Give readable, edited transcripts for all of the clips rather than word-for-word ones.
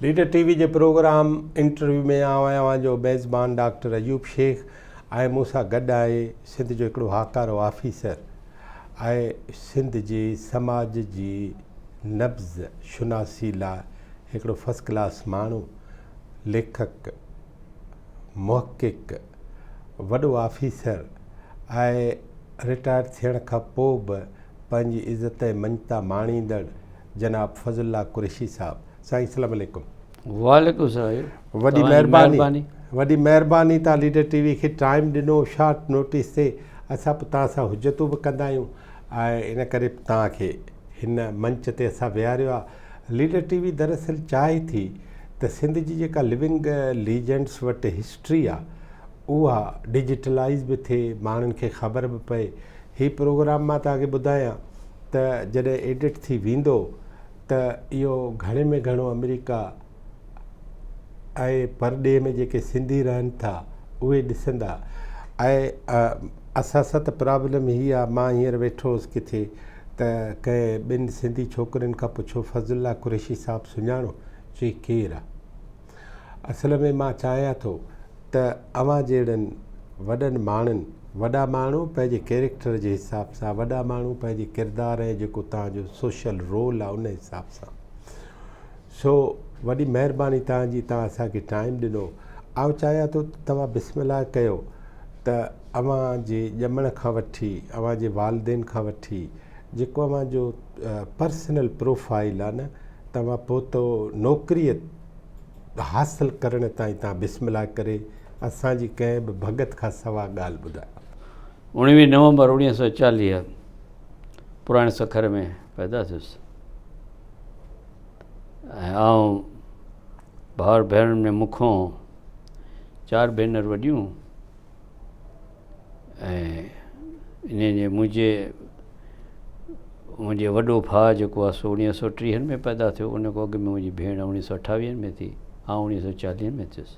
Leader ٽي V جي programme interview ۾ آئون آهيان اوهان جو ميزبان ڊاڪٽر ايوب شيخ ۽ مون سان گڏ آهي سنڌ جو هڪڙو هاڪارو آفيسر ۽ سنڌ جي سماج جي نبض شناسي لاء هڪڙو فرسٽ ڪلاس ماڻهو، ليکڪ، محقق، وڏو آفيسر ۽ رٽائرڊ ٿيڻ کان پوء به پنهنجي عزت ۽ مڃتا ماڻيندڙ جناب فضل الله قريشي صاحب. سائين السلام عليڪم. وعليڪم السلام. وڏي مهرباني وڏي مهرباني تان ليڊر ٽي وي کي ٽائيم ڏنو شارٽ نوٽيس تي اسان به توهان سان حجتون به ڪندا آهيون ۽ ان ڪري توهان کي هن منچ تي اسان ويهاريو آهي ليڊر ٽي وي دراصل چاهي ٿي ته سنڌ جي جيڪا لونگ ليجنڊس وٽ هسٽري آهي اها ڊجيٽلائز به ٿئي ماڻهن کي خبر به پئي هي پروگرام مان توهان کي ٻڌايان ته جڏهن ايڊٽ ٿي ويندو ته اهو گهڻي ۾ گهڻو آمريڪا ۽ پرڏيهه ۾ جيڪي سنڌي رهن ٿا اهي ڏسندا ۽ اسان سان ته پرابلم هي آ مان هينئر ويٺو هوس ڪٿي ته ڪنهن ٻن سنڌي ڇوڪرين کان پڇيو فضل الله قريشي صاحب سڃاڻو چي ڪير آ اصل ۾ مان چاهيان ٿو ته اوهان جهڙن وڏن ماڻهن، وڏا ماڻهو پنهنجي ڪيريڪٽر جي حساب سان، وڏا ماڻهو پنهنجي ڪردار ۽ جيڪو توهان جو سوشل رول آهي ان حساب سان. سو وڏي مهرباني توهان جي توهان اسان کي ٽائيم ڏنو. آئون چاهيان ٿو ته توهان بسم الله ڪيو ته اوهان جي ڄمڻ کان وٺي اوهان جي والدين کان وٺي جيڪو اوهان جو پرسنل پروفائيل آهي نه توهان پهتو نوڪريء حاصل ڪرڻ تائين تان بسم الله ڪري اسان جي ڪنهن به ڀڳت کان سوا ڳالهه ٻڌايو. 19 نومبر 1940 پراڻي سکر ۾ پيدا ٿيس ۽ آئون ڀائر ڀيڻن ۾ مون کان چار ڀينر وڏيون ۽ انهن جي منهنجي منهنجي وڏو ڀاء جيڪو آهي سو اڻويهه سو ٽيهن ۾ پيدا ٿيو ان کان اڳ ۾ منهنجي ڀيڻ اڻويهه سو اٺاويهن ۾ ٿي آئون اڻويهه سو چاليهن ۾ ٿيس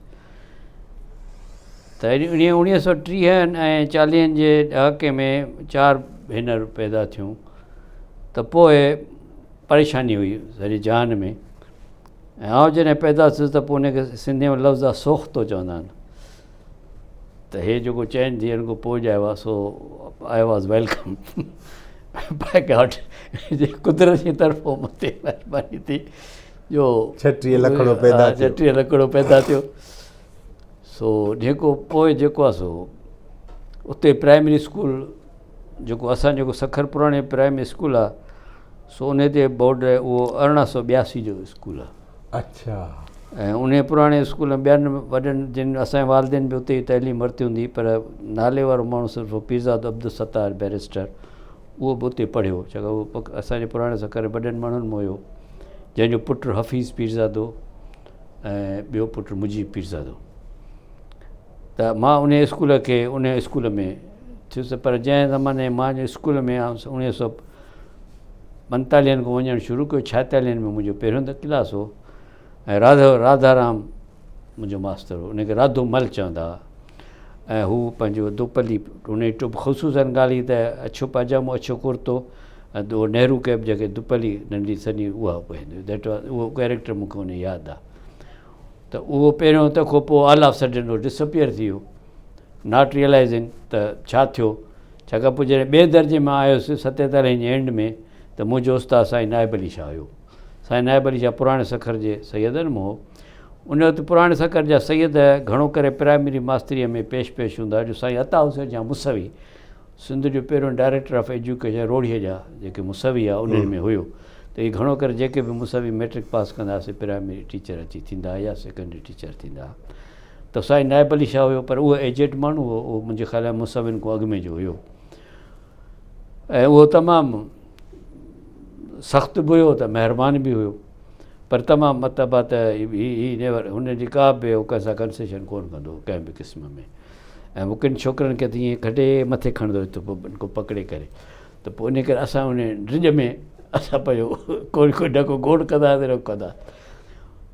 ته انهيء اڻويهه سو ٽيهن ۽ چاليهن جي ڏهاڪي ۾ چار ڀينر پيدا ٿيون ته پوء پريشاني هئي سڄي جهان ۾ ۽ آئون جڏهن پيدا ٿيس ته پوء ان کي سنڌيء ۾ لفظ آهي سوختو چوندا آهن ته هي جيڪو چئن ڌيئرن کان پوء ڄايو آهي سو I was welcome by God جي قدرت جي طرفون مون تي مهرباني ٿي جو 36 لکڙو پيدا ٿيو 36 لکڙو پيدا ٿيو سو جيڪو پوء جيڪو آهي سو اتي پرائمري اسڪول جيڪو اسان جيڪو سکر پراڻي پرائمري اسڪول آهي سو ان تي بورڊ اهو 1882 جو اسڪول آهي اڇا. ۽ انهيء پراڻي اسڪول ۾ ٻين وڏن جن اسان جي والدين به اتي ئي تعليم ورتي هوندي پر نالي وارو ماڻهو صرف پيرزادو عبدالستار بئريسٽر اهو به اتي پڙهيو ڇاڪاڻ اهو اسان جي پراڻي سکر جي وڏن ماڻهن مان هيو جنهن جو پٽ حفيظ پيرزادو ۽ ٻيو پٽ مجيب پيرزادو ته مان انهيء اسڪول کي انهيء اسڪول ۾ ٿيس پر جنهن زماني مان اسڪول ۾ آيس اڻويهه سو پنتاليهن کان وڃڻ شروع ڪيو ڇائيتاليهن ۾ منهنجو پهريون ته ڪلاس هو ۽ راڌو راڌارام منهنجو ماستر هو ان کي راڌو مل چوندا هئا ۽ هو پنهنجو دوپلي ان جي ٽوپ خصوصا ڳالهه هي ته اڇو پاجامو اڇو ڪرتو ۽ اهو نهرو ڪيپ جيڪي دوپلي ننڍي سنهي اها پائيندو هو that was اهو ڪيريڪٽر مون کي ان ياد آهي ته اهو پهريون تنهن کان پوء آل آف سڊن اهو ڊسپيئر ٿي ويو not realising ته ڇا ٿيو ڇاڪاڻ پوء جڏهن ٻئي درجي مان آيس ستيتاليهن جي اينڊ ۾ ته منهنجو استاد سائين نائب علي شاهه هيو. سائين نائب علي شاهه پراڻي سکر جي سيدن مان هو. ان وقت پراڻي سکر جا سيد گهڻو ڪري پرائمري ماستريء ۾ پيش پيش هوندا هئا جو سائين عطا حسين شاهه موسوي سنڌ جو پهريون ڊائريڪٽر آف ايجوڪيشن روهڙيء جا جيڪي موسوي هئا انهن ۾ هيو ته اهي گهڻو ڪري جيڪي به موسوي مئٽرڪ پاس ڪندا هئا سي پرائمري ٽيچر اچي ٿيندا هئا يا سيڪنڊري ٽيچر ٿيندا هئا. ته سائين نائب علي شاهه هيو پر اهو ايجيڊ ماڻهو هو اهو منهنجي خيال ۾ مصوين کان اڳ ۾ جو هيو ۽ اهو تمام سخت به هيو ته مهربان به هيو پر تمام مطلب آ ته هي هي نيور هن جي ڪا به هو ڪنهن سان ڪنسيشن ڪون ڪندو هو ڪنهن به قسم ۾ ۽ هو ڪن ڇوڪرن کي ته ائين کٽي مٿي کڻندو هو ته پوء کو پڪڙي ڪري ته پوء ان ڪري اسان ان ڊڄ ۾ اسان پنهنجو ڪو ڪو ڊڪو گوڙ ڪندا هئاسين ڪندا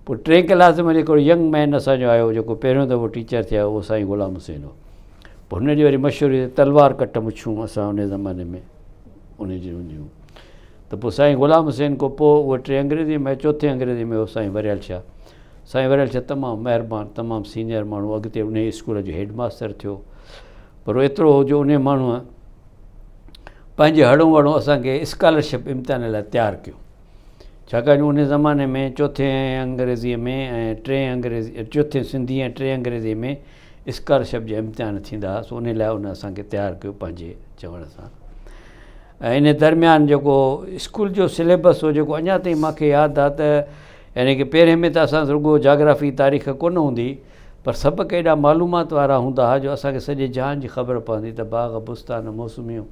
پوء ٽئين ڪلاس ۾ جيڪو ينگ مين اسان جو آيو جيڪو پهريون دفعو ٽيچر ٿيا اهو سائين غلام حسين هو پوء هن جي وري مشهوري تلوار ڪٽ مڇون اسان ان زماني ۾ ان جي هونديون ته پوء سائين غلام حسين کان پوء اهو ٽي انگريزي ۾ چوٿين انگريزي ۾ هو سائين وريال شاهه. سائين وريل شاهه تمام مهربان تمام سينئر ماڻهو اڳتي انهي اسڪول جو هيڊ ماستر ٿيو پر ايترو هو جو انهي ماڻهوء پنهنجي هڙون وڙون اسان کي اسڪالرشپ امتحان لاء تيار ڪيو ڇاڪاڻ جو انهي زماني ۾ چوٿين انگريزيء ۾ ۽ ٽئين انگريزي چوٿين سنڌي ۽ ٽئين انگريزيء ۾ اسڪالرشپ جا امتحان ٿيندا هئا سو انهي لاء ان اسان کي تيار ڪيو پنهنجي چوڻ سان ۽ انهي درميان جيڪو اسڪول جو سليبس هو جيڪو اڃا تائين مون کي ياد آ ته يعني ڪي پهرين ۾ ته اسان رڳو جاگرافي تاريخ ڪونه هوندي پر سبق ايڏا معلومات وارا هوندا ها جو اسان کي سڄي جهان جي خبر پوندي ته باغ بستان موسميون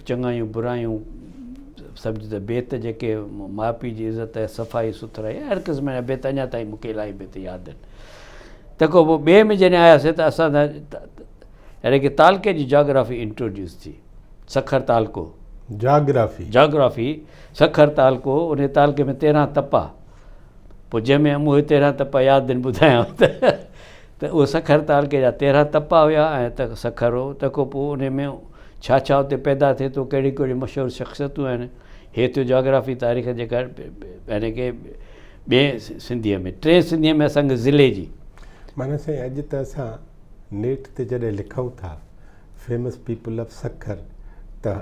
چڱايون برايون سمجھ ته بيت جيڪي ماء پيء جي عزت ۽ صفائي سٿرائي هر قسم جا بيت اڃا تائين مون کي الاهي بيت ياد آهن تنهن کان پوء ٻئي ۾ جڏهن آياسي ته اسان يعني ڪي تعلقي جي جاگرافي انٽروڊيوس ٿي سکر تعلقو جاگرافي جاگرافي سکر تعلقو ان تعلقي ۾ 13 تپا پوء جنهن ۾ اهي 13 تپا ياد آهن ٻڌايانو ته ته اهو سکر تعلقي جا 13 تپا هيا ۽ ته سکر هو تنهن کان پوء ان ۾ ڇا ڇا اتي پيدا ٿئي ٿو ڪهڙيون ڪهڙيون مشهور شخصيتون آهن هي ٿيو جاگرافي تاريخ جيڪا يعني ڪي ٻئي سنڌيء ۾ ٽئين سنڌيء ۾ اسان کي ضلعي جي. معنيٰ سائين اڄ ته اسان نيٽ تي جڏهن لکون ٿا فيمس پيپل آف سکر ته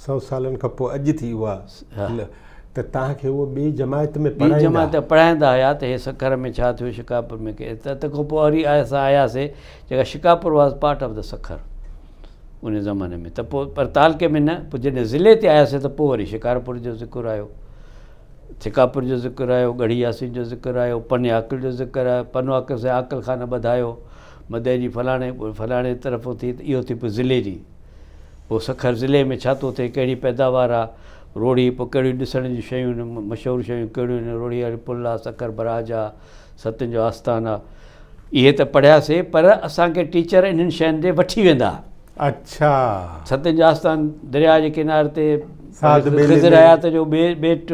سو سالن کان پوء اڄ ٿي اها ته توهان کي اهو ٻي جماعت ۾ ٻي جماعت پڙهائيندا هيا ته هي سکر ۾ ڇا ٿيو شڪارپور ۾ ڪي ته تنهن کان پوء وري اسان آياسي جيڪا Shikarpur was part of the Sukkur ان زماني ۾ ته پوء پر تعلقي ۾ نه پوء جڏهن ضلعي تي آياسي ته پوء وري شڪارپور جو ذڪر آيو ڇڪاپور جو ذڪر آيو، ڳڙهي ياسين جو ذڪر آيو، پن عاقل جو ذڪر آيو، پنو عاقل سائين عاقل خان ٻڌايو، مدئي جي فلاڻي فلاڻي طرفون ٿي ته اهو ٿي پوء ضلعي جي پوء سکر ضلعي ۾ ڇا ٿو ٿئي ڪهڙي پيداوار آ روهڙي پوء ڪهڙيون ڏسڻ جون شيون آهن مشهور شيون ڪهڙيون آهن روهڙي واري پل آ سکر براج آ ستن جو آستان آ اهي ته پڙهياسي پر اسان کي ٽيچر انهن شين ڏي وٺي ويندا. اڇا. ستن جو آستان درياء جي ڪناري تي خضر حيات جو ٻيٽ،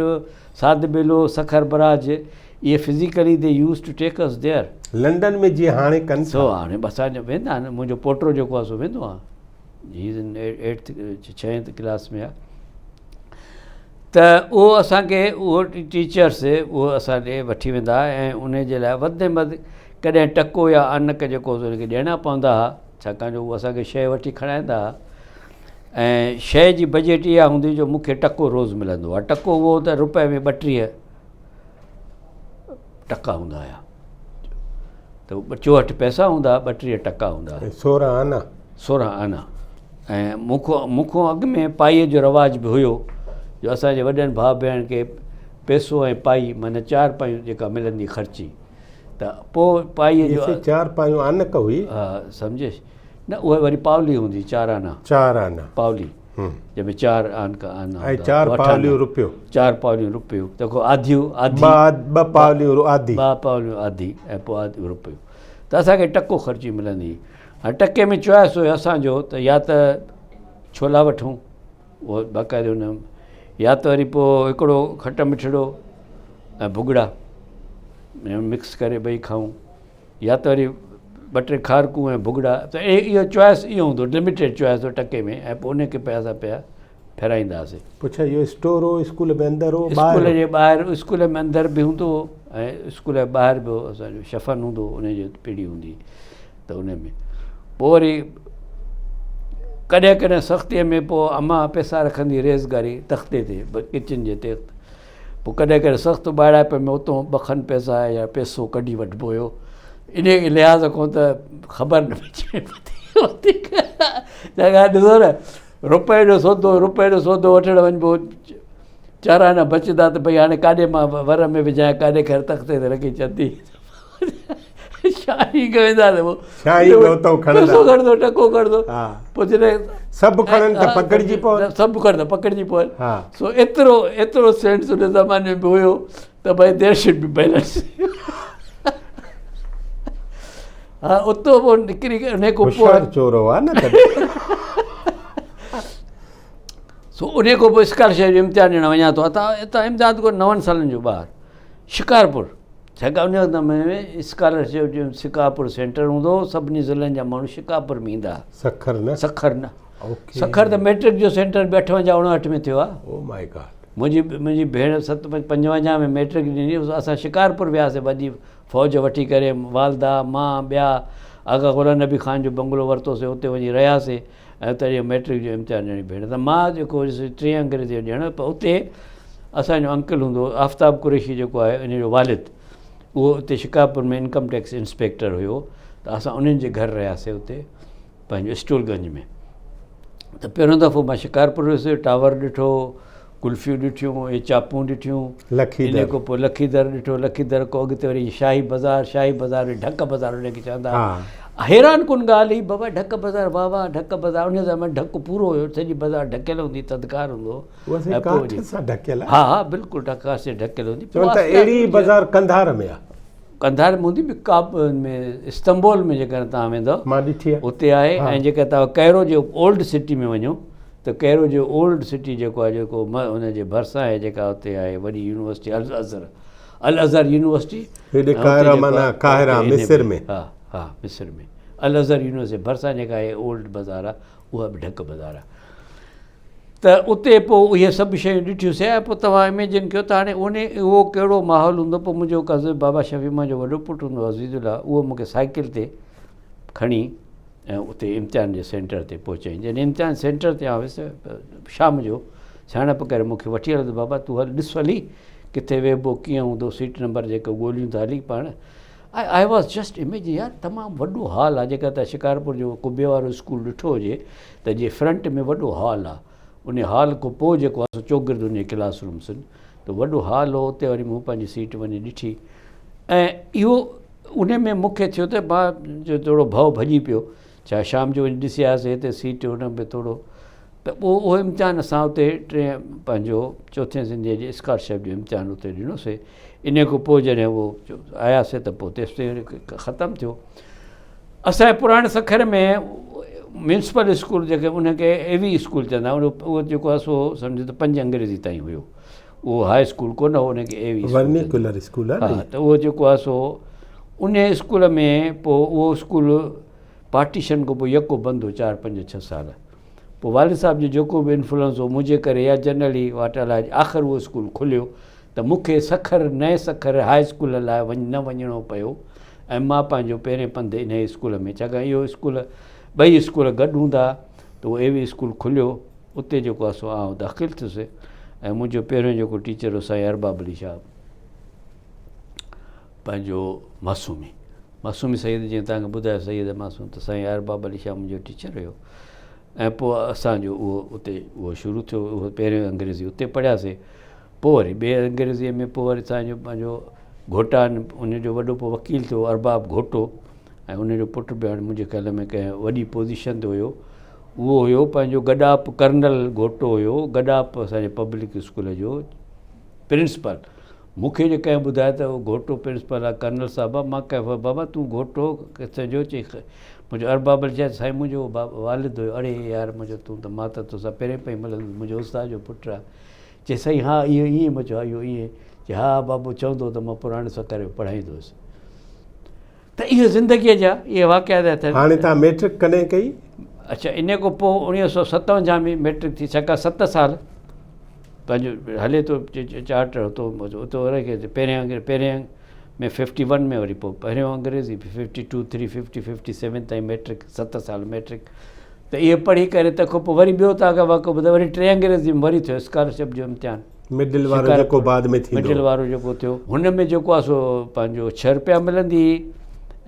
ساڌ ٻيلو، سکر براج اهي physically they use to take us there. London ۾ جيئن هاڻي ڪن ٿا. سو هاڻي اسان جا ويندا آهن منهنجو پوٽو جيڪو آهي سو ويندو آهي هي از ان ايٽٿ ڇهين ڪلاس ۾ آهي ته اهو اسان کي اهو ٽيچرس اهو اسان ڏي وٺي ويندا هئا ۽ ان جي لاء وڌ ۾ وڌ ڪڏهن ٽڪو يا انڪ جيڪو ان کي ڏيڻا پوندا هئا ڇاڪاڻ جو هو اسان کي شيء وٺي کڻائيندا هئا ۽ شيء جي بجيٽ اها هوندي جو مون کي ٽڪو روز ملندو هو ٽڪو اهو ته روپئي ۾ 32 ٽڪا هوندا هيا ته 64 پئسا هوندا 32 ٽڪا هوندا هئا 16 آنا 16 آنا ۽ مون کان مون کان اڳ ۾ پائيء جو رواج به هيو جو اسان جي وڏن ڀاء ڀيڻ کي پئسو ۽ پائي معنيٰ چار پايون جيڪا ملندي خرچي ته پوء پائيء جو. جيسين چار پايون آنڪ هئي. ها سمجهيس نه اها وري پاولي هوندي چار آنا. چار آنا. پاولي جنهن ۾ چار آنڪ آنا ۽ چار پاوليون روپيو. چار پاوليون روپيو تنهن کان آڌيون آڌي. ٻه پاوليون آڌي. ٻه پاوليون آڌي ۽ پوء آڌي روپيو ته اسان کي ٽڪو خرچي ملندي هئي. هاڻي ٽڪي ۾ چوائس هيو اسان جو ته يا ته ڇولا وٺون اهو باقاعدي ان يا ته وري پوء هڪڙو کٽ مٺڙو ۽ ڀڳڙا مڪس ڪري ٻئي کائون يا ته وري ٻه ٽي کارڪون ۽ ڀڳڙا ته اهو چوائس اهو هوندو لميٽيڊ چوائس هو ٽڪي ۾ ۽ پوء ان کي پيا اسان پيا ڦيرائيندا هئاسين. پوء ڇا اهو اسٽور هو اسڪول ۾ اندر هو ٻاهر؟ اسڪول جي ٻاهر اسڪول ۾ اندر به هوندو هو ۽ اسڪول جي ٻاهر به اسان جو شفن هوندو هو ان جي پيڙهي هوندي ته ان ۾ پوء وري ڪڏهن ڪڏهن سختيء ۾ پوء امان پئسا رکندي ريزگاري تختي تي ڪچن جي تخت پوء ڪڏهن ڪڏهن سخت ٻاڙائپ ۾ اتو ٻه کن پئسا يا پئسو ڪڍي وٺبو هيو ان لحاظ کان ته خبر نه پئجي ڏسو نه روپئي جو سودو روپئي جو سودو وٺڻ وڃبو چار آنا بچندا ته ڀئي هاڻي ڪاڏي مان ور ۾ وجهان ڪاڏي خير تختي تي رکي چندي شاهي کي ويندا ته پوء شاهي کي اتو کڻندا پئسو کڻندو ٽڪو کڻندو پوء جڏهن سڀ کڻن ته پڪڙجي پون سڀ کڻن ته پڪڙجي پون سو ايترو ايترو سينس ان زماني ۾ به هيو ته ڀئي دير should be balance ها اتو پوء نڪري ان کان پوء هوشيار چور هئا نه تڏهن سو ان کان پوء اسڪالرشپ جو امتحان ڏيڻ وڃان ٿو اتان اتان امداد ڪو نون سالن جو ٻار شڪارپور ڇاڪاڻ ان وقت ۾ اسڪالرشپ جو شڪارپور سينٽر هوندو هو سڀني ضلعن جا ماڻهو شڪارپور ۾ ايندا هئا سکر نه سکر نه سکر ته ميٽرڪ جو سينٽر به 58 59 ۾ ٿيو آهي او مائي گاڊ. منهنجي منهنجي ڀيڻ ست 55 ۾ ميٽرڪ ڏني، اسان شڪارپور وياسي وڏي فوج وٺي ڪري، والده، مان، ٻيا، آغا غلام نبي خان جو بنگلو ورتوسي اتي وڃي رهياسي ۽ اتي جو ميٽرڪ جو امتحان ڏيڻي ڀيڻ ته مان جيڪو هيس ٽين انگريزي جو ڏيڻ پر اتي اسان جو انڪل هوندو هو آفتاب قريشي جيڪو آهي ان جو والد اهو اتي شڪارپور ۾ انڪم ٽيڪس انسپيڪٽر هيو ته اسان انهن جي گهر رهياسي اتي پنهنجو اسٽول گنج ۾ ته پهريون دفعو مان شڪارپور ويس، ٽاور ڏٺو، قلفيون ڏٺيون، اهي چاپون ڏٺيون، لکي در، ان کان پوء لکي در ڏٺو، لکي در کان اڳتي وري شاهي بازار، شاهي بازار وري ڍڪ بازار ان کي چوندا ها. حيران ڪن ڳالهه هئي بابا ڍڪ بازار واهه واهه ڍڪ بازار ان زماني ڍڪ پورو هيو، سڄي بازار ڍڪيل هوندي ٿڌڪار هوندو هو. اها سائين ڪاٺ سان ڍڪيل آهي. ها ها بلڪل ڪاٺ سان ڍڪيل هوندي. چون ٿا اهڙي بازار قنڌار ۾ آهي. قنڌار ۾ هوندي به ڪاب ۾ استنبول ۾ جيڪڏهن توهان ويندؤ مان ڏٺي آهي اتي آهي ۽ جيڪڏهن توهان ڪئرو جي اولڊ سٽي ۾ وڃو ته ڪئرو جي اولڊ سٽي جيڪو آهي جيڪو ان جي ڀرسان آهي جيڪا اتي آهي وڏي يونيورسٽي الازهر الازهر يونيورسٽي هيڏي قاهره معنيٰ قاهره مصر ۾ ها ها مصر ۾ الازهر يونيورسٽي ڀرسان جيڪا آهي اولڊ بازار آهي اها به ڍڪ بازار آهي ته اتي پوء اهي سڀ شيون ڏٺيون سي ۽ پوء توهان اميجن ڪيو ته هاڻي ان اهو ڪهڙو ماحول هوندو پوء منهنجو ڪزن بابا شفيع منهنجو وڏو پٽ هوندو هو عزيز الله اهو مون کي سائيڪل تي کڻي ۽ اتي امتحان جي سينٽر تي پهچائين جڏهن امتحان سينٽر تي آيس شام جو سياڻپ ڪري مون کي وٺي هلندو بابا تون هل ڏس هلي ڪٿي ويهبو ڪيئن هوندو سيٽ نمبر جيڪو ڳوليون ٿا هلي پاڻ آء I was just imagine يار تمام وڏو هال آ جيڪا تان شڪارپور جو قبي وارو اسڪول ڏٺو هجي ته جي فرنٽ ۾ وڏو هال آ انهي هال کان پوء جيڪو آ سو چوگرد انهي ڪلاس رومس آهن ته وڏو هال هو اتي وري مون پنهنجي سيٽ وڃي ڏٺي ۽ اهو انهي ۾ مون کي ٿيو ته مان جو ٿورو ڀؤ ڀڄي پيو ڇا شام جو وڃي ڏسي آيس هتي سيٽ ان ۾ ٿورو ته پوء اهو امتحان اسان اتي ٽئين پنهنجو چوٿين سنڌيء جي اسڪالرشپ جو امتحان اتي ڏنوسي انهيء کان پوء جڏهن اهو آياسي ته پوء تيستائين ختم ٿيو. اسان جي پراڻي سکر ۾ ميونسپل اسڪول جيڪي ان کي اي وي اسڪول چوندا هئا اهو جيڪو آهي سو سمجهو ته پنج انگريزي تائين هيو اهو هاء اسڪول ڪونه هو ان کي اي وي ورنيڪولر اسڪول آهي ها ته اهو جيڪو آهي سو ان اسڪول ۾ پوء اهو اسڪول پارٽيشن کان پوء يڪو بند هو چار پنج ڇهه سال پوء والد صاحب جو جيڪو به انفلوئنس هو منهنجي ڪري يا جنرلي واٽ الائي آخر اهو اسڪول کليو ته مون کي سکر نئين سکر هاء اسڪول لاء نه وڃڻو پيو ۽ مان پنهنجو پهرين پنڌ انهيء اسڪول ۾ ڇاڪاڻ اهو اسڪول ٻئي اسڪول گڏ هوندا ته اهو اي وي اسڪول کليو اتي جيڪو آهي سو آئون داخل ٿيس ۽ منهنجو پهريون جيڪو ٽيچر هو سائين ارباب علي شاهه پنهنجو معصومي معصومي سيد جيئن توهان کي ٻڌايو سيد معصوم ته سائين ارباب علي شاهه منهنجو ٽيچر هيو ۽ پوء اسانجو اهو اتي اهو شروع ٿيو اهو پهريون انگريزي اتي پڙهياسي پوء وري ٻي انگريزيء ۾ پوء وري سائين جو پنهنجو گهوٽان ان جو وڏو پوء وڪيل ٿيو ارباب گهوٽو ۽ ان جو پٽ به هاڻي منهنجي خيال ۾ ڪنهن وڏي پوزيشن تي هيو اهو هيو پنهنجو گڏاپ ڪرنل گهوٽو هيو گڏاپ اسانجي پبلڪ اسڪول جو پرنسپال مون کي جي ڪنهن ٻڌايو ته اهو گهوٽو پرنسپال آهي ڪرنل صاحب آهي مان ڪنهن بابا تون گهوٽو ڪٿي جو چئي منهنجو ارباب علي چيو سائين منهنجو والد هيو اڙي يار منهنجو تون ته مان ته توسان پهرين پئي ملندس منهنجو استاد جو پٽ آهي چي سائين ها اهو ائين مون چيو ها اهو ائين چي ها بابو چوندو هو ته مان پراڻي سان ڪري پڙهائيندو هيس ته اهو زندگيء جا اهي واقعا ٿا ٿين. هاڻي توهان ميٽرڪ ڪڏهن ڪئي؟ اڇا ان کان پوء 1957 ۾ ميٽرڪ ٿي ڇاڪاڻ ست سال پنهنجو هلي ٿو چارٽر اتو اتو وري پهريان پهريان ۾ ففٽي ون ۾ وري پوء پهريون انگريزي fifty two three fifty fifty seven تائين ميٽرڪ ست سال ميٽرڪ ته اهي پڙهي ڪري تنهن کان پوء وري ٻيو توهان کي واقعو ٻڌايان وري ٽي انگريزي ۾ وري ٿيو اسڪالرشپ جو امتحان مڊل وارو جيڪو بعد ۾ ٿيندو مڊل وارو جيڪو ٿيو هن ۾ جيڪو آهي سو پنهنجو ڇهه روپيا ملندي هئي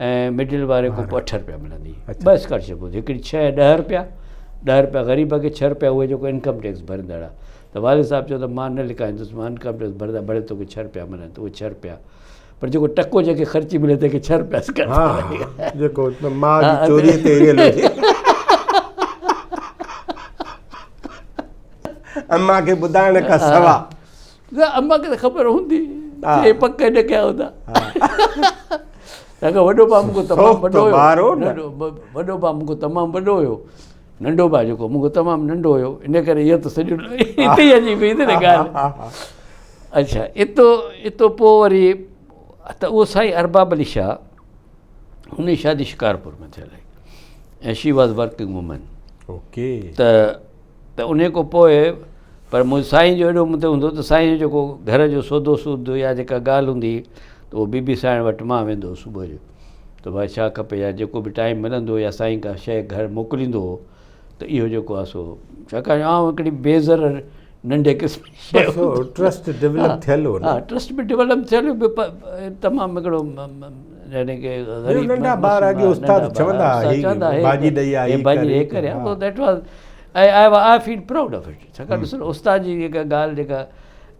۽ مڊل واري کان پوء اٺ روپيا ملندي هئي ٻه اسڪالرشپ هوندي هڪڙي ڇهه ۽ ڏهه روپيا ڏهه روپيا غريب کي ڇهه روپيا اهي جيڪو انڪم ٽيڪس ڀريندڙ آهي ته والد صاحب چيو ته مان نه لکائيندس مان انڪم ٽيڪس ڀريندڙ ڀلي توکي ڇهه روپيا ملن ته اهي ڇهه روپيا پر جيڪو ٽڪو جنهن کي خرچي ملي تنهن کي ڇهه روپيا ها جيڪو ماء جي چوري تي هريل هجي اما کي ٻڌائڻ کان سوا نه اما کي ته خبر هوندي چي پڪ نه ڪيا هوندا تنهن کان وڏو ڀاء مون کان تمام وڏو هيو وڏو ڀاء مون کان تمام وڏو هيو ننڍو ڀاء جيڪو مون کان تمام ننڍو هيو ان ڪري اهو ته سڄو اتي ئي اچي پئي نه ڳالهه اڇا اتو اتو پوء وري ته اهو سائين ارباب علي شاهه هن جي شادي شڪارپور ۾ ٿيل هئي ۽ she was working woman okay ته ته ان کان پوء پر منهنجو سائين جو اهڙو مون تي هوندو ته سائين جو جيڪو گهر جو سودو سود يا جيڪا ڳالهه هوندي هئي ته اهو بي بي سائڻ وٽ مان ويندو هوس صبح جو ته ڀائي ڇا کپي يا جيڪو به ٽائيم ملندو هو يا سائين ڪا شيء گهر موڪليندو هو ته اهو جيڪو آهي سو ڇاڪاڻ جو آئون هڪڙي بي ضرر ننڍي قسم جي شيء بس هو ٽرسٽ ڊولپ ٿيل هو نه. ها ٽرسٽ به ڊولپ ٿيل هو تمام هڪڙو يعني ڪي غريب ننڍا ٻار اڳي استاد چوندا ها هي ڀاڄي ڏئي آ هي ڀاڄي هي ڪري آ that was ۽ I feel proud of it ڇاڪاڻ ڏسو نه استاد جي جيڪا ڳالهه جيڪا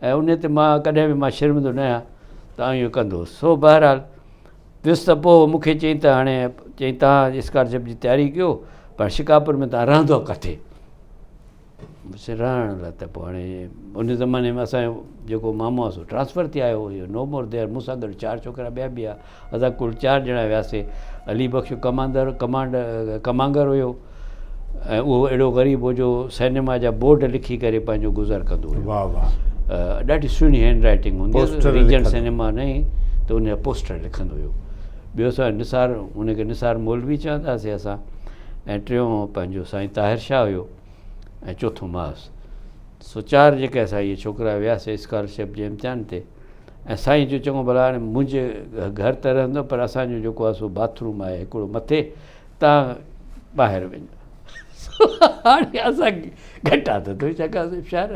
۽ ان تي مان ڪڏهن به مان شرمندو نه آهيان ته آئون اهو ڪندو هوس سو بهرحال ويس ته پوء مون کي چيائين ته هاڻي چيائين توهان اسڪالرشپ جي تياري ڪيو پر شڪارپور ۾ توهان رهندو ڪٿي؟ مون چيس رهڻ لاء ته پوء هاڻي ان زماني ۾ اسانجو جيڪو مامو آهي سو ٽرانسفر ٿي آيو هو نو مور there مون سان گڏ چار ڇوڪرا ٻيا به هئا اسان ڪل چار ڄڻا وياسي علي بخش ڪماندر ڪمانڊ ڪمانگر هيو ۽ اهو اهڙو غريب هو جو سئنيما جا بورڊ لکي ڪري پنهنجو گذر ڪندو هيو واهه واهه ڏاڍي سهڻي هينڊ رائٽنگ هوندي هئس ريجنٽ سئنيما نه ته ان جا پوسٽر لکندو هيو ٻيو اسان نثار ان کي نثار مولوي چوندا هئاسي اسان ۽ ٽيون پنهنجو سائين طاهر شاهه هيو ۽ چوٿون مان هوس سو چار جيڪي اسان اهي ڇوڪرا وياسي اسڪالرشپ جي امتحان تي ۽ سائين چيو چڱو ڀلا هاڻي منهنجي گهر ته رهندو پر اسان جو جيڪو آهي سو باٿ روم آهي هڪڙو مٿي تان ٻاهر وڃو هاڻي اسان کي گهٽ عادت هئي ڇاڪاڻ اسان شهر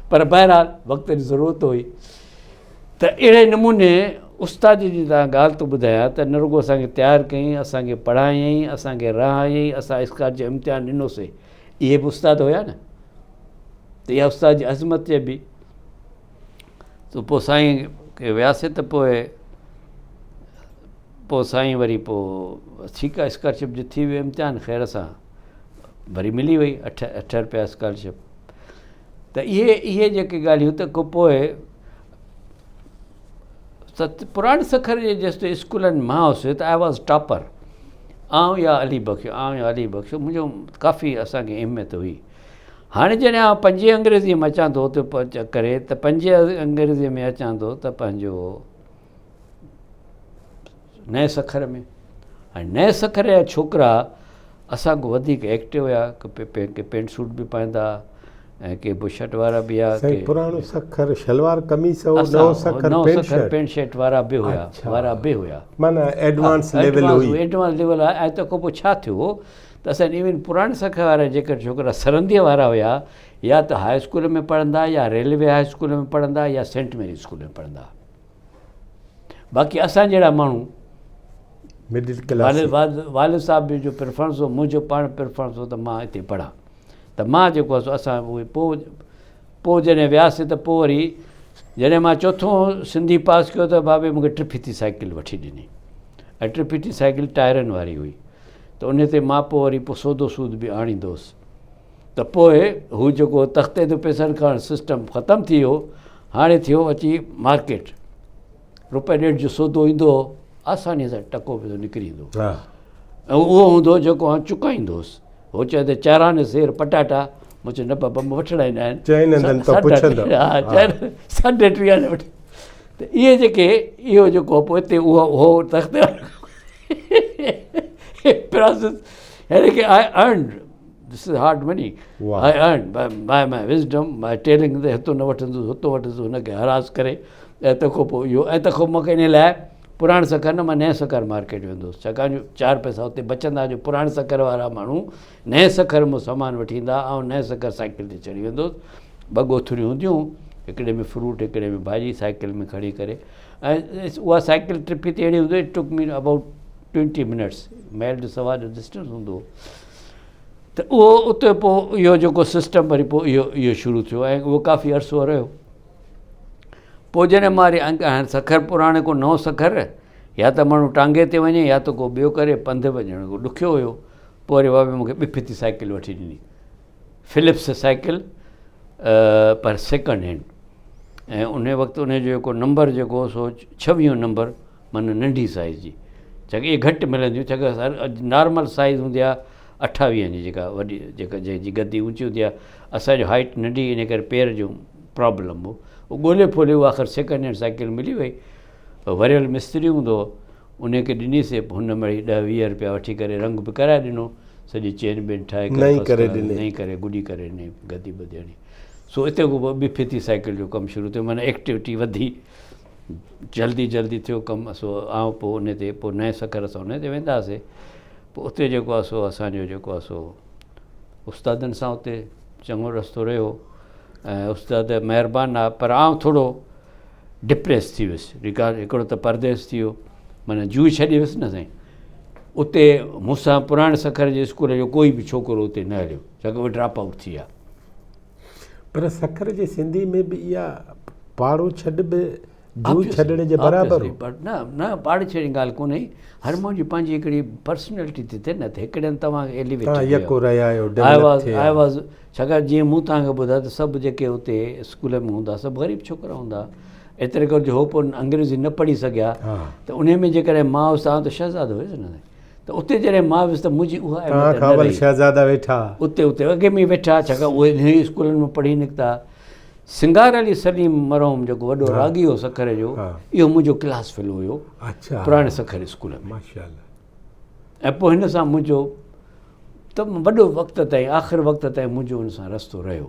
پر بهرحال وقت جي ضرورت هئي ته اهڙي نموني استاد جي تان ڳالهه ٿو ٻڌايان ته نه رڳو اسان کي تيار ڪيائين اسان کي پڙهايائين اسان کي رهايائين اسان اسڪار جو امتحان ڏنوسي اهي به استاد هيا نه ته اها استاد جي عظمت چئبي ته پوء سائين کي وياسي ته پوء پوء سائين وري پوء ٺيڪ آهي اسڪالرشپ جو ٿي ويو امتحان خير سان وري ملي وئي اٺ اٺ روپيا اسڪالرشپ ته اهي اهي جيڪي ڳالهيون ته کو پوء ست پراڻي سکر جي جيستائين اسڪولن مان هوس ته I was topper آئون يا علي بخش آئون يا علي بخش منهنجو ڪافي اسانکي اهميت هئي هاڻي جڏهن آئون پنجين انگريزيء ۾ اچان ٿو اتي ڪري ته پنجين انگريزيء ۾ اچان ٿو ته پنهنجو نئين سکر ۾ هاڻي نئين سکر جا ڇوڪرا اسان کان وڌيڪ ايڪٽو هيا ڪي پينٽ سوٽ به پائيندا ۽ ڪي بشرٽ وارا به هيا سائين پراڻو سکر شلوار قميص هو نئون Sukkur pant shirt pant shirt وارا به هيا وارا به هيا معنی ايڊوانس ليول هئي ايڊوانس ليول آهي ۽ تنهن کان پوء ڇا ٿيو ته اسان ايون پراڻي سکر وارا جيڪر ڇوڪرا سرنديء وارا هيا يا ته هاء اسڪول ۾ پڙهندا يا ريلوي هاء اسڪول ۾ پڙهندا يا سينٽ ميري اسڪول ۾ پڙهندا باقي اسان جهڙا ماڻهو مڊل ڪلاس والد صاحب جو پريفرنس هو منهنجو پاڻ پريفرنس هو ته مان هتي پڙهان ته مان جيڪو آهي سو اسان اهي پوء پوء جڏهن وياسي ته پوء وري جڏهن مان چوٿون سنڌي پاس ڪيو ته بابي مونکي ٽي ڦيٿي سائيڪل وٺي ڏني ۽ ٽي ڦيٿي سائيڪل ٽائرن واري هئي ته ان تي مان پوء وري پوء سودو سود به آڻيندو هوس ته پوء هو جيڪو تختي تي پئسن کڻڻ سسٽم ختم ٿي ويو هاڻي ٿيو اچي مارڪيٽ روپئي ڏيڍ جو سودو ايندو هو آساني سان ٽڪو پئسو نڪري ايندو ۽ اهو هوندو هو جيڪو آئون چڪائيندو هوس هو چئي ته چارانه سير پٽاٽا مون چيو نه بابا مون وٺڻا ئي نه آهن چئن هنڌن تان پڇندو ساڍي ٽيهه وٺي ته اهي جيڪي اهو جيڪو پوء اتي اهو هو تختي پراسس يعني ڪي I earned this is hard money I earned by my wisdom by telling ته هتو نه وٺندس هتو وٺندس هن کي هراس ڪري ۽ تنهن کان پوء اهو ۽ تنهن کان مون کي ان لاء پراڻ سکر نه مان نئين سکر مارڪيٽ ويندو هوس ڇاڪاڻ جو چار پئسا اتي بچندا جو پراڻ سکر وارا ماڻهو نئين سکر مان سامان وٺي ايندا آئون نئين سکر سائيڪل تي چڙهي ويندو هوس ٻه ڳوٿريون هونديون هڪڙي ۾ فروٽ هڪڙي ۾ ڀاڄي سائيڪل ۾ کڻي ڪري ۽ اها سائيڪل ٽرپ هتي اهڙي هوندي هئي ٽڪ مي ابائوٽ ٽوئنٽي منٽس ميل جو سوا جو ڊسٽنس هوندو هو ته اهو اتي پوء اهو جيڪو سسٽم وري پوء اهو اهو شروع ٿيو ۽ اهو ڪافي عرصو رهيو پوء جڏهن مان وري هاڻي سکر پراڻي ڪو نئون سکر يا ته ماڻهو ٽانگي تي وڃي يا ته ڪو ٻيو ڪري پنڌ وڃڻ ڪو ڏکيو هيو پوء وري بابي مونکي ٻه ڦيٿي سائيڪل وٺي ڏني Phillips cycle per second hand ۽ ان وقت ان جو جيڪو نمبر جيڪو هو سو ڇويهون نمبر معنيٰ ننڍي سائيز جي ڇاڪاڻ اهي گهٽ ملنديون ڇاڪاڻ نارمل سائيز هوندي آهي اٺاويهن جي جيڪا وڏي جيڪا جنهن جي گدي اونچي هوندي آهي اسانجو هائيٽ ننڍي ان ڪري پير جو پرابلم هو اهو ڳولي ڦولي اها آخر سيڪنڊ هينڊ سائيڪل ملي وئي وريل مستري هوندو هو ان کي ڏنيسي هن مڙئي ڏهه ويهه روپيا وٺي ڪري رنگ به ڪرائي ڏنو سڄي چين بين ٺاهي ڪري نئين ڪري ڏني نئين ڪري گڏي ڪري ڏني گدي بدي هڻي. سو اتي کان پوء ٻي ڦيٿي سائيڪل جو ڪم شروع ٿيو معنيٰ ايڪٽيوٽي وڌي جلدي جلدي ٿيو ڪم سو آئون پوء ان تي پوء نئين سکر اسان ان تي ويندا هئاسي پوء اتي جيڪو آهي سو اسانجو جيڪو آهي سو استادن سان اتي چڱو رستو رهيو ۽ استاد مهربان آهي پر آئون ٿورو ڊپريس ٿي ويس رڪارڊ هڪڙو ته پرديس ٿي ويو معنيٰ جوء ڇڏي ويس نه سائين اتي مون سان پراڻي سکر جي اسڪول جو ڪوئي به ڇوڪرو اتي نه هليو ڇاڪاڻ اهي ڊراپ آئوٽ ٿي ويا. پر سکر جي سنڌي ۾ به اها پاڙو ڇڏ به جوء ڇڏڻ جي برابر هو. نه نه پاڙي ڇڏڻ جي ڳالهه ڪونهي هر ماڻهو جي پنهنجي هڪڙي پرسنالٽي ٿي ٿئي نه ته هڪڙي هنڌ توهان کي ايليويٽ توهان يڪو رهيا آهيو ڊيولپ ٿيا I was ڇاڪاڻ جيئن مون توهان کي ٻڌايو ته سڀ جيڪي اتي اسڪول ۾ هوندا سڀ غريب ڇوڪرا هوندا ايتري قدر جو هو پوء انگريزي نه پڙهي سگهيا ته انهي ۾ جيڪڏهن مان هوس ته آئون ته شهزادو هيس نه ته اتي جڏهن مان ويس ته منهنجي اها اهميت نه رهي. اول شهزادا ويٺا. اتي اتي اڳي ۾ ويٺا ڇاڪاڻ اهي انهي اسڪولن مان پڙهي نڪتا. سنگار علي سليم مرحوم جيڪو وڏو راڳي هو سکر جو اهو منهنجو ڪلاس فيلو هيو پراڻي سکر اسڪول ۾. ماشاءالله. ۽ پوء هن سان منهنجو ته وڏو وقت تائين آخر وقت تائين منهنجو هن سان رستو رهيو.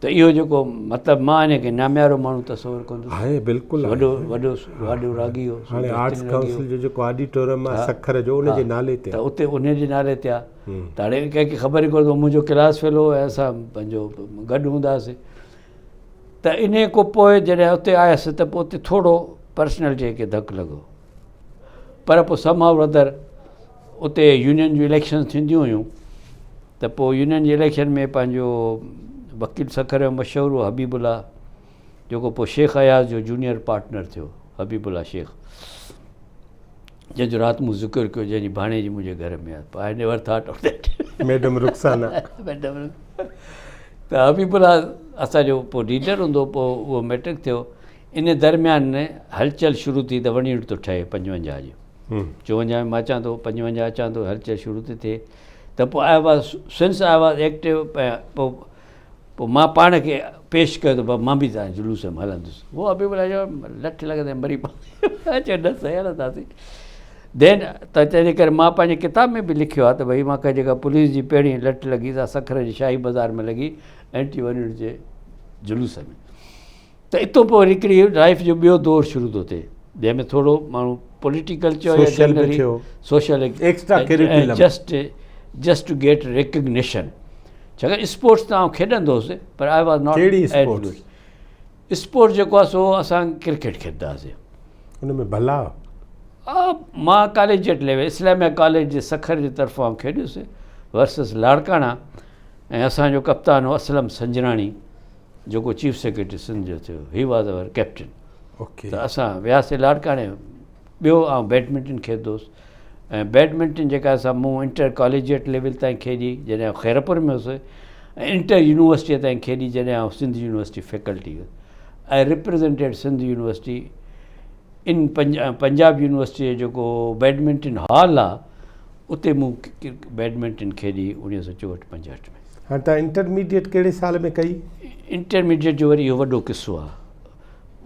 ته اهو جيڪو مطلب مان ان کي ناميارو ماڻهو تصور ڪندس. آهي بلڪل وڏو وڏو وڏو راڳي هو. هاڻي آرٽس ڪائونسل جو جيڪو آڊيٽوريم آهي سکر جو ان جي نالي تي ته اتي ان جي نالي تي آهي ته هاڻي ڪنهن کي خبر ئي ڪونه ته منهنجو ڪلاس فيلو هو ۽ اسان پنهنجو گڏ هوندا هئاسين ته ان کان پوء جڏهن اتي آيس ته پوء اتي ٿورو پرسنالٽي کي ڌڪ لڳو پر پوء سم هاء ادر اتي يونين جون اليڪشنز ٿينديون هيون ته پوء يونين جي اليڪشن ۾ پنهنجو وڪيل سکر جو مشهور هو حبيب الله جيڪو پوء شيخ اياز جو جونيئر پارٽنر ٿيو حبيب الله شيخ جنهن جو رات مون ذڪر ڪيو جنهن جي ڀاڻيجي منهنجي گهر ۾ آهي I never thought of that madam Rukhsana madam ته حبيب الله اسانجو پوء ليڊر هوندو پوء اهو ميٽرڪ ٿيو ان درميان هلچل شروع ٿي ته ون يونٽ ٿو ٺهي 55 جو 54 ۾ مان اچان ٿو 55 اچان ٿو هلچل شروع ٿي ٿئي ته پوء I was since I was active پوء پوء مان پاڻ کي پيش ڪيو ته بابا مان به تنهنجي جلوس ۾ هلندس. هو ابي بلا چيو لٺ لڳندي مري پوندين. چيو نه سائين هلنداسين. دين ته تنهنجي ڪري مان پنهنجي ڪتاب ۾ به لکيو آهي ته ڀئي مان کي جيڪا پوليس جي پهرين لٺ لڳي سا سکر جي شاهي بازار ۾ لڳي اينٽي ون يونٽ جي جلوس ۾. ته اتو پوء وري هڪڙي لائيف جو ٻيو دور شروع ٿو ٿئي جنهن ۾ ٿورو ماڻهو پوليٽيڪل چئو يا generally social just just to get recognition ڇاڪاڻ اسپورٽس ته آئون کيڏندو هوس پر I was not sports sports جيڪو آهي سو اسان ڪرڪيٽ کيڏندا هئاسين ان ۾ ڀلا مان ڪاليجيٽ ليول اسلاميه ڪاليج جي سکر جي طرفان آئون کيڏيس ورسز لاڙڪاڻا ۽ اسانجو ڪپتان هو اسلم سنجراڻي جيڪو چيف سيڪريٽري سنڌ جو ٿيو هي واز our captain ته اسان وياسي لاڙڪاڻي ٻيو آئون بيڊمنٽن کيڏندو هوس ۽ بيڊمنٽن جيڪا سا مون انٽر ڪاليجيٽ ليول تائين کيڏي جڏهن آئون خيرپور ۾ هوس ۽ انٽر يونيورسٽيء تائين کيڏي جڏهن آئون سنڌ يونيورسٽي فيڪلٽي هيس I represented Sindh university in Punjab university جو جيڪو بيڊمنٽن هال آ اتي مون بيڊمنٽن کيڏي 1964 65 ۾. هاڻي توهان انٽرميڊيٽ ڪهڙي سال ۾ ڪئي؟ انٽرميڊيٽ جو وري اهو وڏو قصو آ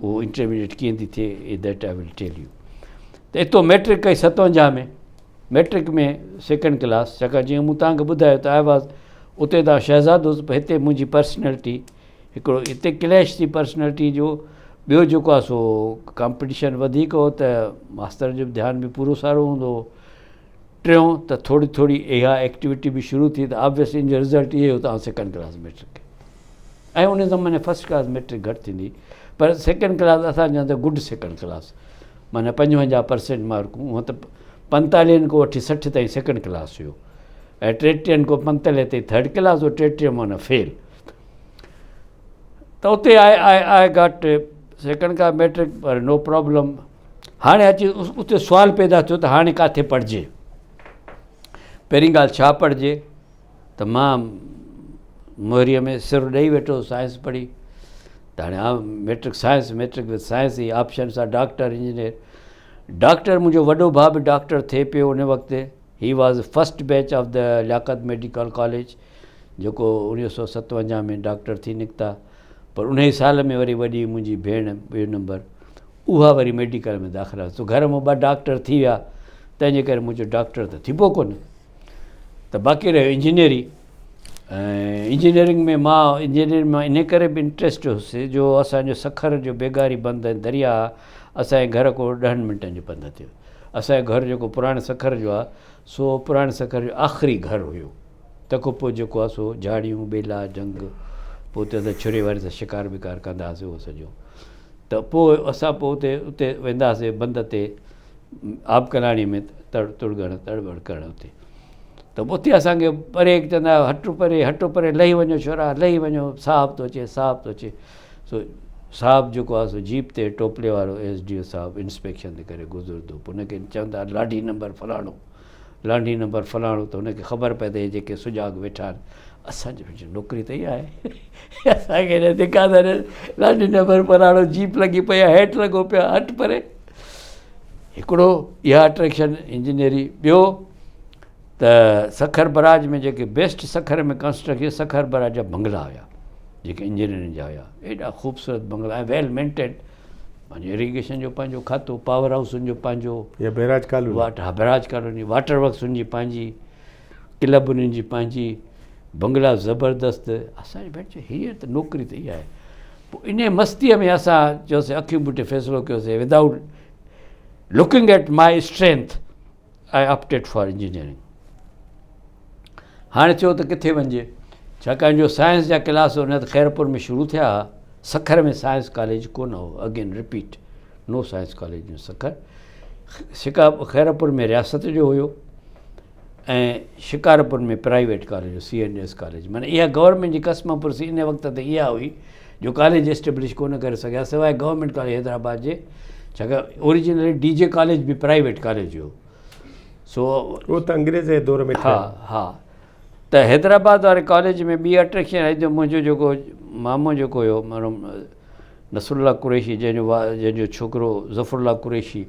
اهو انٽرميڊيٽ ڪيئن ٿي ٿئي that I will tell you ته اتو ميٽرڪ ڪئي 57 ۾ ميٽرڪ ۾ سيڪنڊ ڪلاس ڇاڪاڻ جيئن مون توهان کي ٻڌايو ته I was اتي ته شهزادو هوس پر هتي منهنجي پرسنالٽي هڪڙو اتي ڪليش ٿي پرسنالٽي جو ٻيو جيڪو آ سو ڪامپٽيشن وڌيڪ هو ته ماستر جو ڌيان به پورو سارو هوندو هو ٽيون ته ٿوري ٿوري اها ايڪٽيوٽي به شروع ٿي ته آبويسلي ان جو رزلٽ اهو هو ته آئون سيڪنڊ ڪلاس ميٽرڪ ڪئي ۽ ان زماني فرسٽ ڪلاس ميٽرڪ گهٽ ٿيندي پر سيڪنڊ ڪلاس اسان چون ته گڊ سيڪنڊ ڪلاس معنيٰ 55 پرسنٽ مارڪون هونء ته پنتاليهن کان وٺي 60 تائين سيڪنڊ ڪلاس هيو ۽ ٽيٽيهن کان پنتاليهه تائين ٿرڊ ڪلاس هو 33 معنيٰ فيل ته اتي I I I got second class matric per no problem هاڻي اچي اتي سوال پيدا ٿيو ته هاڻي ڪاٿي پڙهجي پهرين ڳالهه ڇا پڙهجي ته مان مهريء ۾ سر ڏئي ويٺو سائنس پڙهي ته هاڻي matric science matric with science he options آ ڊاڪٽر انجنيئر ڊاڪٽر منهنجو وڏو ڀاء به ڊاڪٽر ٿئي پيو ان وقت he was first batch of the Liaquat medical college جيڪو 1957 ۾ ڊاڪٽر ٿي نڪتا پر انهي سال ۾ وري وڏي منهنجي ڀيڻ ٻيو نمبر اها وري ميڊيڪل ۾ داخلا سو گهر مان ٻه ڊاڪٽر ٿي ويا تنهن جي ڪري منهنجو ڊاڪٽر ته ٿيبو ڪونه ته باقي رهيو انجنيئري ۽ انجنيئرنگ ۾ مان انجنيئرنگ مان انهي ڪري به انٽريسٽ هيس جو اسان جو سکر جو بيگاري بند ۽ درياهه اسان جي گهر ڪو ڏهن منٽن جي پنڌ تي هو. اسان جو گهر جيڪو پراڻي سکر جو آهي سو پراڻي سکر جو آخري گهر هيو. تنهن کان پوء جيڪو آهي سو جهاڙيون، ٻيلا، جهنگ پوء اتي اسان ڇري واري سان شڪار وڪار ڪندا هئاسين اهو سڄو ته پوء اسان پوء اتي اتي ويندا هئاسين بند تي آبڪلاڻي ۾ تڙ تڙڳڻ تڙ بڙ ڪرڻ اتي ته اتي اسان کي پري چوندا هئا هٽ پري هٽ پري لهي وڃو ڇورا لهي وڃو صاحب ٿو اچي صاحب ٿو اچي سو صاحب جيڪو آهي سو جيپ تي ٽوپلي وارو ايس ڊي او صاحب انسپيڪشن تي ڪري گذرندو پوء ان کي چوندا لانڍي نمبر فلاڻو لانڍي نمبر فلاڻو ته هن کي خبر پئي ته هي جيڪي سجاڳ ويٺا آهن اسان جي نوڪري ته اها آهي اسان کي ڌڪا ٿا ڏين لانڍي نمبر فلاڻو جيپ لڳي پئي آهي هيٺ لڳو پيو آهي هٽ پري هڪڙو اها اٽريڪشن انجنيئري ٻيو ته سکر براج ۾ جيڪي بيسٽ سکر ۾ ڪنسٽرڪشن سکر براج جا بنگلا هيا جيڪي انجنيئرن جا هيا ايڏا خوبصورت بنگلا ۽ ويل مينٽينڊ پنهنجو اريگيشن جو پنهنجو کاتو پاور هائوسن جو پنهنجو يا بئراج ڪالوني واٽر ها بئراج ڪالوني واٽر ورڪس ان جي پنهنجي ڪلب انهن جي پنهنجي بنگلا زبردست اسان جي ڀيڻ چيو هينئر ته نوڪري ته اها آهي پوء انهيء مستيء ۾ اسان چيوسين اکيون ٻوٽي فيصلو ڪيوسين without looking at my strength I opted for engineering. هاڻي ٿيو ته ڪٿي وڃجي ڇاڪاڻ جو سائنس جا ڪلاس ان وقت خيرپور ۾ شروع ٿيا هئا سکر ۾ سائنس ڪاليج ڪونه هو again repeat no science college in Sukkur سڪا خيرپور ۾ رياست جو هيو ۽ شڪارپور ۾ پرائيويٽ ڪاليج هو سي اينڊ ايس ڪاليج معنيٰ اها گورنمينٽ جي قسم پرسي ان وقت تي اها هئي جو ڪاليج اسٽيبلش ڪونه ڪري سگهيا سواء گورنمينٽ ڪاليج حيدرآباد جي ڇاڪاڻ اوريجنلي ڊي جي ڪاليج به پرائيويٽ ڪاليج هيو سو اهو ته انگريز جي دور ۾ ها ها ته حيدرآباد واري ڪاليج ۾ ٻي اٽريڪشن آئي جو منهنجو جيڪو مامو جيڪو هيو مرحوم نصر الله قريشي جنهن جو جنهن جو ڇوڪرو ظفر الله قريشي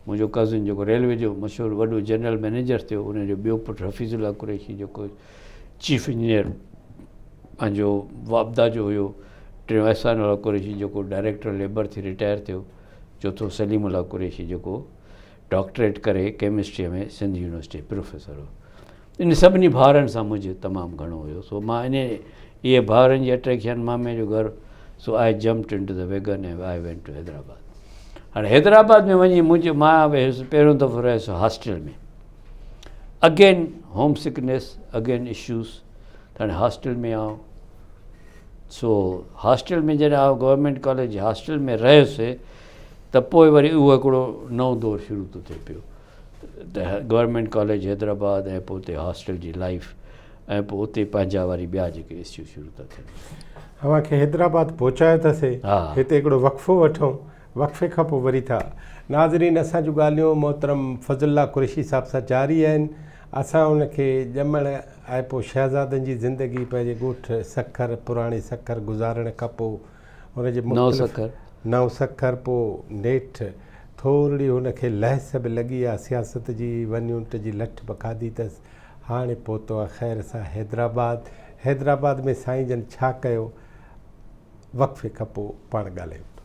منهنجو ڪزن جيڪو ريلوي جو مشهور وڏو جنرل مئنيجر ٿيو ان جو ٻيو پٽ حفيظ الله قريشي جيڪو چيف انجنيئر پنهنجو واپڊا جو هيو ٽيون احسان الله قريشي جيڪو ڊائريڪٽر ليبر ٿي رٽائر ٿيو چوٿون سليم الله قريشي جيڪو ڊاڪٽريٽ ڪري ڪيمسٽريء ۾ سنڌ يونيورسٽي پروفيسر هو ان سڀني ڀائرن سان منهنجو تمام گهڻو هيو سو مان ان اهي ڀائرن جي اٽريڪشن مامي جو گهر so I jumped into the wagon ۽ I went to Hyderabad هاڻي حيدرآباد ۾ وڃي منهنجو مان ويس پهريون دفعو رهيس hostel ۾ again home sickness again issues هاڻي هاسٽل ۾ آئون سو هاسٽل ۾ جڏهن آئون گورنمينٽ ڪاليج هاسٽل ۾ رهيس ته پوء وري اهو هڪڙو نئون دور شروع ٿو ٿئي پيو ته گورنمينٽ ڪاليج حيدرآباد ۽ پوء اتي هاسٽل جي لائيف ۽ پوء اتي پنهنجا وري ٻيا جيڪي اشو شروع ٿا ٿين. اوهان کي حيدرآباد پهچايو اٿس هتي هڪڙو وقفو وٺون وقفي کان پوء وري ٿا ناظرين اسان جون ڳالهيون محترم فضل الله قريشي صاحب سان جاري آهن اسان ان کي ڄمڻ ۽ پوء شهزادن جي زندگي پنهنجي ڳوٺ سکر پراڻي سکر گذارڻ کان پوء هن جي مختلف نئون سکر پوء نيٺ ٿورڙي هن کي لهس به لڳي آ سياست جي ون يونٽ جي لٺ به کاڌي اٿس هاڻي پهتو آ خير سان حيدرآباد حيدرآباد ۾ سائين جن ڇا ڪيو وقفي کان پوء پاڻ ڳالهايون.